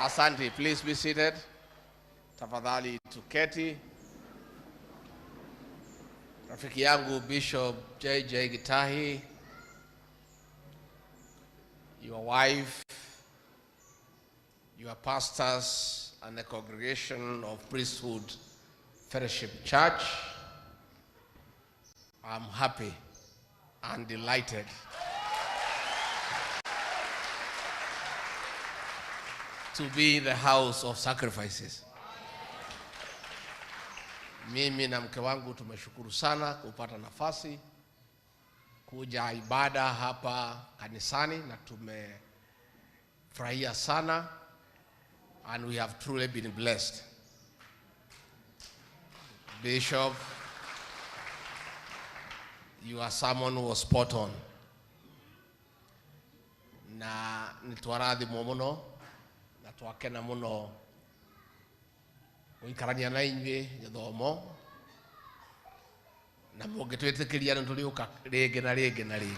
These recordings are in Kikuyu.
Asante, please be seated. Tafadhali tuketi. Rafiki yangu Bishop JJ Gitahi, your wife, your pastors and the congregation of Priesthood Fellowship Church, I'm happy and delighted to be in the house of sacrifices. Mimi na mke wangu tumeshukuru sana kupata nafasi kuja ibada hapa kanisani na tumefurahia sana, and we have truly been blessed. Bishop, your sermon was spot on. Na nitwarathimwo muno na twakena muno gũikarania na inyuĩ gĩthomo, na mũngĩtwĩtĩkĩria nĩ tũrĩũka rĩngĩ na rĩngĩ na rĩngĩ.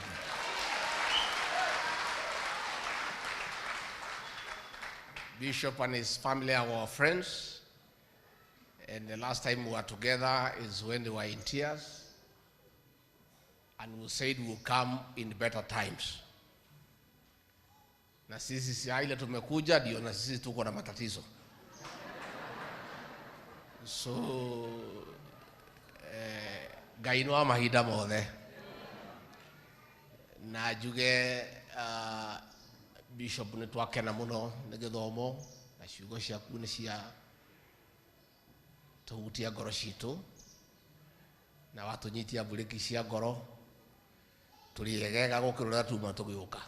Bishop and his family are our friends, and the last time we were together is when they were in tears, and we said we'll come in better times. Na sisi si ile tumekuja ndio na sisi tuko na matatizo. So Ngai no mahinda mothe. Na njuge Bishop nĩ twakena mũno nĩ gĩthomo na ciugo ciaku nĩ cia tũhutia ngoro citũ na watũnyitia mburĩki cia ngoro tũrĩ egega gũkĩra ũrĩa tuma tũgĩũka.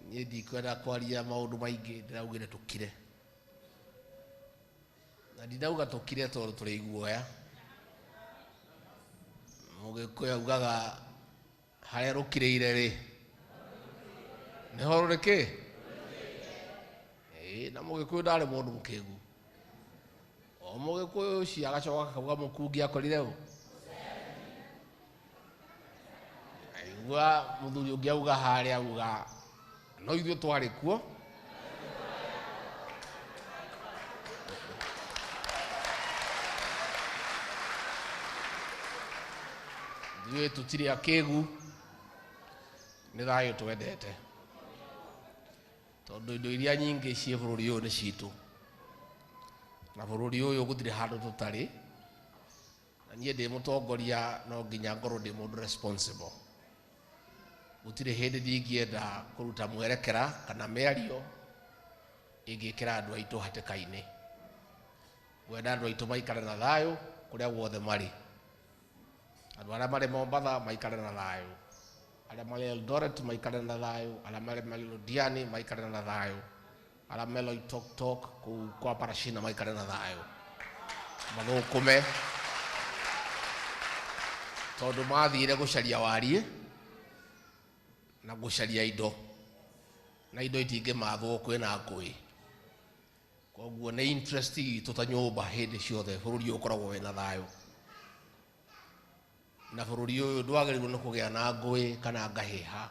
Niĩ ndikwenda kwaria maũndũ maingĩ, ndĩraugire tũkire. Na ndinauga tũkire tondũ tũrĩ iguoya. Mũgĩkũyũ augaga harĩa rũkirĩire rĩ nĩho rũrĩ kĩ? Ĩĩ, na mũgĩkũyũ ndarĩ mũndũ mũkĩgu. O mũgĩkũyũ ũcio agacoka akauga mũkungi akorire ũ? Aigua mũthuri ũngĩ auga harĩa auga no ithuĩ twarĩ kuo. Ithuĩ tũtirĩ akĩgu, nĩ thayũ twendete, tondũ indo iria nyingĩ ciĩ bũrũri ũyũ nĩ citũ, na bũrũri ũyũ gũtirĩ handũ tũtarĩ. Na niĩ ndĩ mũtongoria no nginya ngorwo ndĩ mũndũ responsible. Gũtirĩ hĩndĩ ndingĩenda kũruta mwerekera kana mĩario ĩngĩkĩra andũ aitũ hatĩka-inĩ. Ngwenda andũ aitũ maikare na thayũ kũrĩa guothe marĩ. Andũ arĩa marĩ Mombatha maikare na thayũ, arĩa marĩ Eldoret maikare na thayũ, arĩa marĩ Londiani maikare na thayũ, arĩa me Loitoktok kũu kwa Parashina maikare na thayũ, mathũkũme tondũ mathire gũcaria wariĩ na gũcaria indo, na indo itingĩmathwo kwĩna ngũĩ. Koguo nĩ interest itũ ta nyũmba hĩndĩ ciothe bũrũri ũyũ ũkoragwo wĩna thayũ, na bũrũri ũyũ ndwagĩrĩirwo nĩ kũgĩa na ngũĩ kana ngahĩha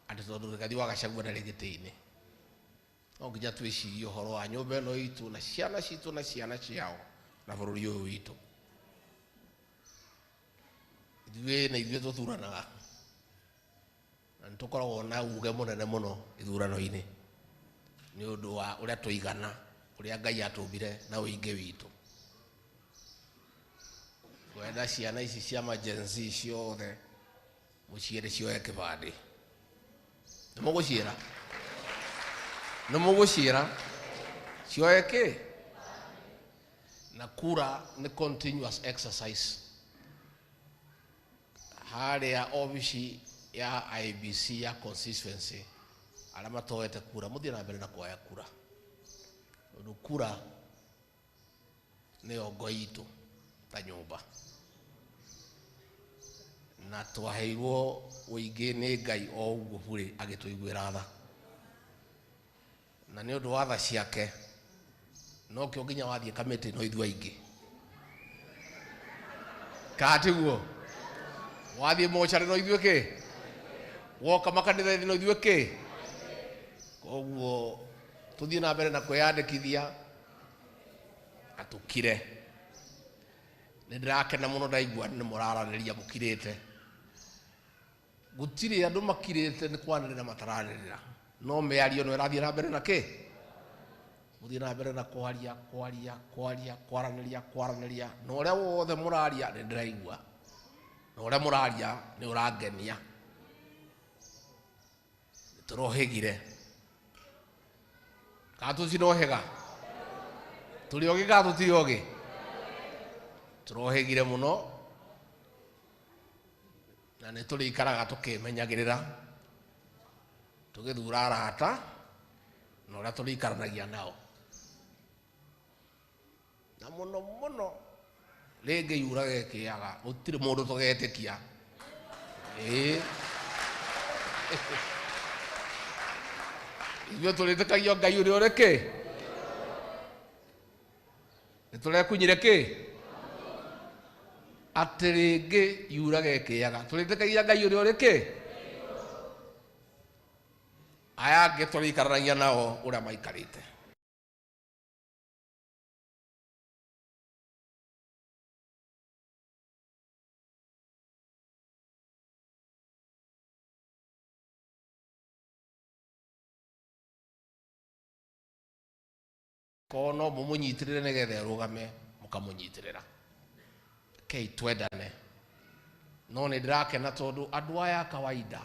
atĩ tondũ Rigathi wa Gachagua ndarĩ gĩtĩ-inĩ. No nginya twĩcirie ũhoro wa nyũmba ĩno itũ na ciana citũ na ciana ciao na bũrũri ũyũ witũ. Ithuĩ na ithuĩ tũthuranaga na nĩ tũkoragwo na uge mũnene mũno ithurano-inĩ nĩ ũndũ wa ũrĩa tũigana, ũrĩa Ngai atũmbire na ũingĩ witũ. Ngwenda ciana ici cia ma-Gen Z ciothe mũciĩre cioe kĩbandĩ. Nĩ mũgũciĩra? Nĩ mũgũciĩra cioe kĩ? Na kura nĩ continuous exercise. Harĩa obici ya IEBC ya constituency arĩa matoete kura mũthiĩ na mbere na kuoya kura, tondũ kura nĩyo ngo itũ ta nyũmba, na twaheirwo ũingĩ nĩ Ngai o ũguo burĩ agĩtũiguĩra tha, na nĩ ũndũ wa tha ciake nokĩo nginya wathiĩ kamĩtĩ no ithuĩ aingĩ, kana tiguo? Wathiĩ mocarĩ no ithuĩ kĩ? Woka makanitha-inĩ no ithuĩ kĩ? Koguo tũthiĩ na mbere na kwĩyandĩkithia na tũkire. Nĩ ndĩrakena mũno ndaigua nĩ mũraranĩria mũkirĩte. Gũtirĩ andũ makirĩte nĩ kwanĩrĩra mataranĩrĩra, no mĩario no ĩrathiĩ na mbere na kĩ? Mũthiĩ na mbere na kwaria, kwaria, kwaria, kwaranĩria, kwaranĩria, na ũrĩa wothe mũraria nĩ ndĩraigua, na ũrĩa mũraria nĩ ũrangenia. Nĩ tũrohĩgire. Kana tũtinohĩga? Tũrĩ ogĩ kana tũtirĩ ogĩ? Tũrohĩgire mũno, na nĩ tũrĩikaraga tũkĩmenyagĩrĩra, tũgĩthura arata na ũrĩa tũrĩikaranagia nao. Na mũno mũno rĩngĩ yurage ĩkĩaga, gũtirĩ mũndũ tũgetĩkia. Ĩĩ. Ithuĩ tũrĩtĩkagio Ngai ũrĩa ũrĩ kĩ? Nĩ tũrekunyire kĩ? Atĩ rĩngĩ yurage ĩkĩaga, tũrĩtĩkagia Ngai ũrĩa ũrĩ kĩ? Aya angĩ tũrĩikaranagia nao ũrĩa maikarĩte. Korwo no mũmũnyitĩrĩre nĩgetha ĩrũgame, mũkamũnyitĩrĩra. Rekei twendane. No nĩ ndĩrakena tondũ andũ aya a kawaida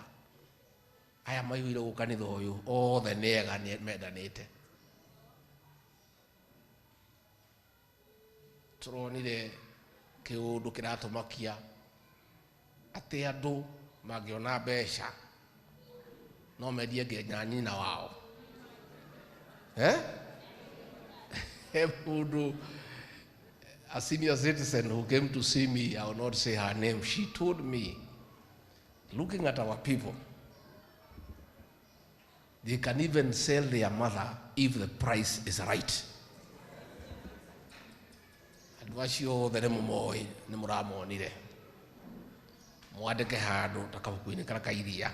aya maihũire gũkũ kanitha ũyũ othe nĩ ega, nĩ mendanĩte. Tũronire kĩũndũ kĩratũmakia atĩ andũ mangĩona mbeca no mendie nginya nyina wao. He mũndũ, a senior citizen who came to see me, I will not say her name, she told me, looking at our people, they can even sell their mother if the price is right. Andũ acio othe nĩ mũmoĩ, nĩ mũramonire. Mwandĩke handũ ta kabuku-inĩ karĩa ka iria.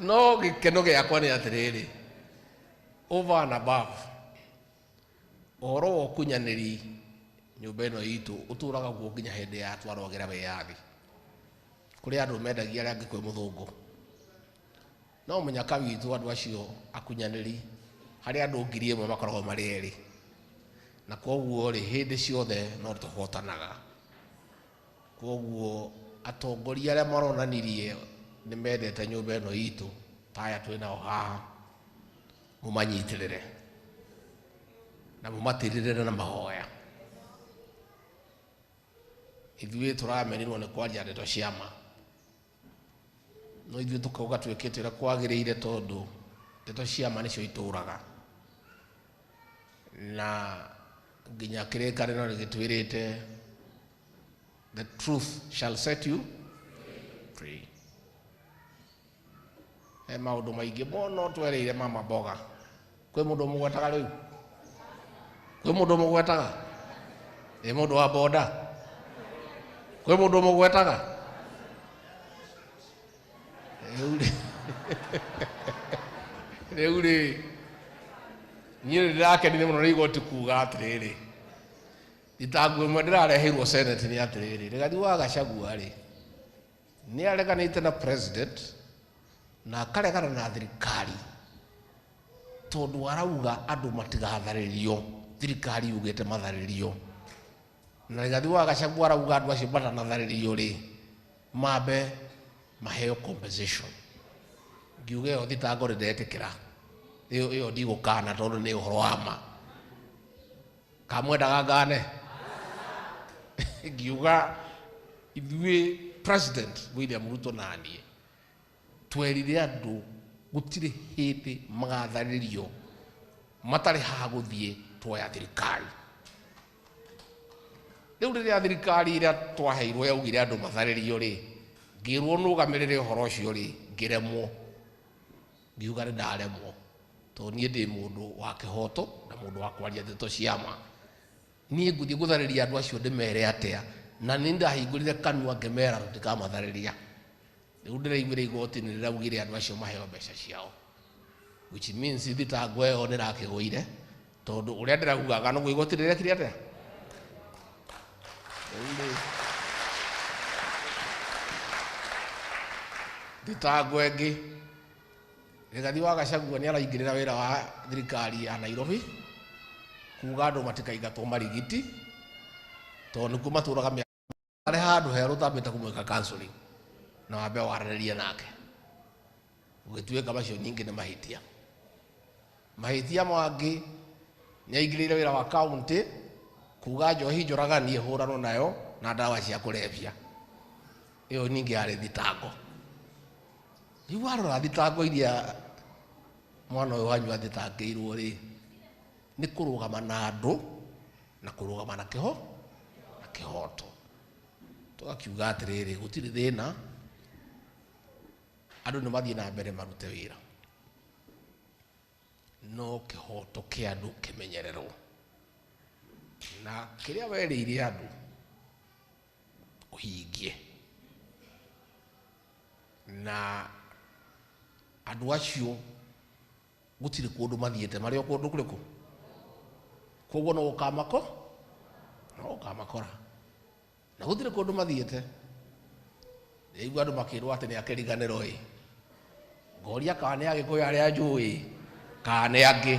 No gĩkeno gĩakwa nĩ atĩrĩrĩ, over and above, ũhoro wa ũkunyanĩri nyũmba ĩno itũ ũtũraga guo nginya hĩndĩ ya twarogera wĩyathi. Kũrĩ andũ mendagia arĩa angĩ kwĩ mũthũngũ. No mũnyaka witũ andũ acio akunyanĩri harĩ andũ 1000 makoragwo marĩ erĩ. Na koguo rĩ, hĩndĩ ciothe no tũhotanaga. Koguo atongoria arĩa maronanirie nĩ mendete nyũmba ĩno itũ, ta aya twĩ nao haha, mũmanyitĩrĩre na mũmatirĩrĩre na mahoya. Ithuĩ tũramenirwo nĩ kwaria ndeto cia ma, no ithuĩ tũkauga twĩkĩte ũrĩa kwagĩrĩire tondũ ndeto cia ma nĩcio itũraga. Na nginya kĩrĩkanĩro nĩ gĩtwĩrĩte, the truth shall set you free. He maũndũ maingĩ mũno twereire mama mboga. Kwĩ mũndũ ũmũgwetaga rĩu? Kwĩ mũndũ ũmũgwetaga? Ĩ mũndũ wa boda? Kwĩ mũndũ ũmũgwetaga? Rĩu rĩ, niĩ nĩ ndĩrakenire mũno nĩ igoti kuga atĩrĩrĩ, thitango ĩmwe ndĩrareheirwo Senate nĩ atĩrĩrĩ, Rigathi wa Gachagua rĩ, nĩ areganĩte na president na akaregana na thirikari tondũ arauga andũ matigatharĩrio, thirikari yugĩte matharĩrio. Na Rigathi wa Gachagua arauga andũ acio matanatharĩrio rĩ, mambe maheo compensation. Ngiuga ĩyo thitango nĩ ndetĩkĩra, ĩyo ndigũkana tondũ nĩ ũhoro wa ma. Kamwendaga ngane? Ngiuga ithuĩ President William Ruto na niĩ twerire andũ gũtirĩ hĩndĩ magatharĩrio matarĩ ha gũthiĩ tuoya thirikari. Rĩu rĩrĩa thirikari ĩrĩa twaheirwo yaugire andũ matharĩrio rĩ, ngĩrwo nũgamĩrĩre ũhoro ũcio rĩ, ngĩremwo. Ngiuga nĩ ndaremwo tondũ niĩ ndĩ mũndũ wa kĩhoto na mũndũ wa kwaria ndeto cia ma. Niĩ ngũthiĩ gũtharĩria andũ acio ndĩmere atĩa? Na nĩ ndahingũrire kanua ngĩmera tũtikamatharĩria. Rĩu ndĩraiguire igoti nĩ rĩraugire andũ acio maheo mbeca ciao, which means thitango ĩyo nĩ ĩrakĩgũire, tondũ ũrĩa ndĩraugaga noguo igoti rĩrekire atĩa. Rĩu rĩ, thitango ĩngĩ, Rigathi wa Gachagua nĩ araingĩrĩra wĩra wa thirikari ya Nairobi kuga andũ matikaingatwo marigiti, tondũ nĩkuo matũraga mĩaka arĩ handũ herũ ũtambĩte kũmwĩka counseling na wambe waranĩrie nake. Gũgĩtuĩka macio ningĩ nĩ mahĩtia. Mahĩtia mangĩ, nĩ aingĩrĩire wĩra wa county kuga njohi njũragani ĩhũranwo nayo na ndawa cia kũrebia. Ĩyo ningĩ yarĩ thitango. Rĩu warora thitango iria mwana ũyũ wanyu athitangĩirwo rĩ, nĩ kũrũgama na andũ na kũrũgama na kĩho na kĩhoto. Tũgakiuga atĩrĩrĩ, gũtirĩ thĩna, andũ nĩ mathiĩ na mbere marute wĩra, no kĩhoto kĩa andũ kĩmenyererwo, na kĩrĩa werĩire andũ ũhingie. Na andũ acio gũtirĩ kũndũ mathiĩte, marĩ o kũndũ kũrĩkũ, koguo no ũkamako no ũkamakora, na gũtirĩ kũndũ mathiĩte. Rĩu andũ makĩrwo atĩ nĩ akĩriganĩro ĩ, ngoria kana nĩ Agĩkũyũ arĩa njũĩ kana nĩ angĩ.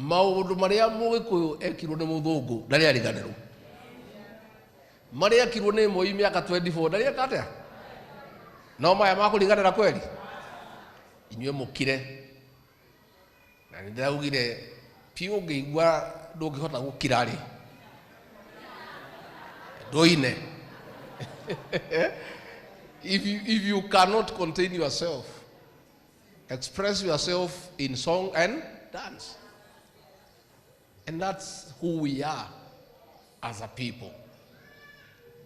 Maũndũ marĩa Mũgĩkũyũ ekirwo nĩ mũthũngũ ndarĩ ariganĩrwo, marĩa ekirwo nĩ Moi mĩaka 24 ndarĩ eka atĩa, no maya makũriganĩra kweri. Inyuĩ mũkire, na nĩ ndĩraugire piũ, ũngĩigua ndũngĩhota gũkira rĩ, ndũine. If you cannot contain yourself, express yourself in song and dance, and that's who we are as a people.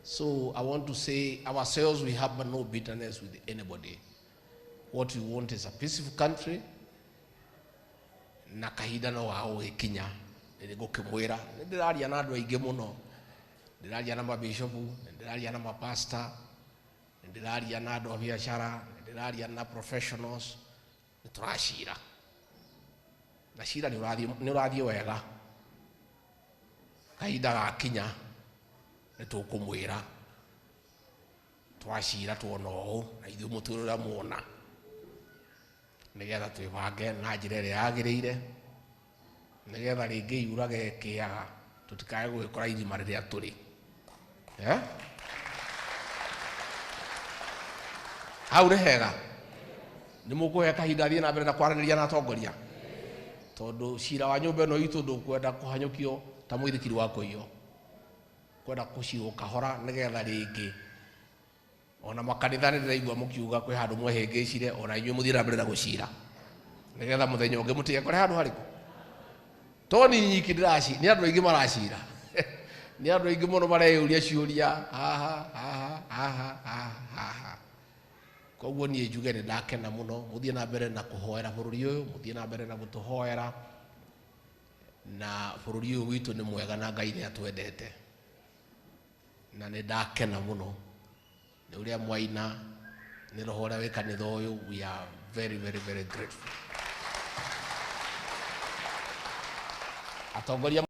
So I want to say ourselves, we have no bitterness with anybody. What we want is a peaceful country. Na kahinda no ga gũgĩkinya nĩ ngũkĩmwĩra, nĩ ndĩraria na andũ aingĩ mũno, ndĩraria na mabishopu, nĩ ndĩraria na mapasta, nĩ ndĩraria na andũ a biacara, nĩ ndĩraria na professionals. Nĩ tũracira na cira nĩ ũrathiĩ wega. Kahinda gakinya nĩ tũkũmwĩra twacira tuona ũũ, na ithuĩ mũtwĩre ũrĩa muona, nĩgetha twĩbange na njĩra ĩrĩa yagĩrĩire, nĩgetha rĩngĩ yurage kĩaga tũtikae gũgĩkora irima rĩrĩa tũrĩ. Eh? Hau nĩ hega, nĩ mũkũhe kahinda thiĩ na mbere na kwaranĩria na atongoria, tondũ cira wa nyũmba ĩno itũ ndũkwenda kũhanyũkio ta mũithikiri wa kũiywo, kwenda kũcirwo kahora, nĩgetha rĩngĩ ona makanitha nĩ ndĩraigua mũkiuga kwĩ handũ mwehĩngĩcire, ona inyuĩ mũthiĩ na mbere na gũcira, nĩgetha mũthenya ũngĩ mũtigekore handũ harĩkũ. To ni nyiki ndĩraci, nĩ andũ aingĩ maracira, nĩ andũ aingĩ mũno mareyũria ciũria haha haha haha haha haha. Koguo niĩ njuge nĩ ndakena mũno. Mũthiĩ na mbere na kũhoera bũrũri ũyũ, mũthiĩ na mbere na gũtũhoera, na bũrũri ũyũ witũ nĩ mwega na Ngai nĩ atwendete. Na nĩ ndakena mũno nĩ ũrĩa mwaina, nĩ roho ũrĩa wĩ kanitha ũyũ. We are very, very, very grateful. Atongoria.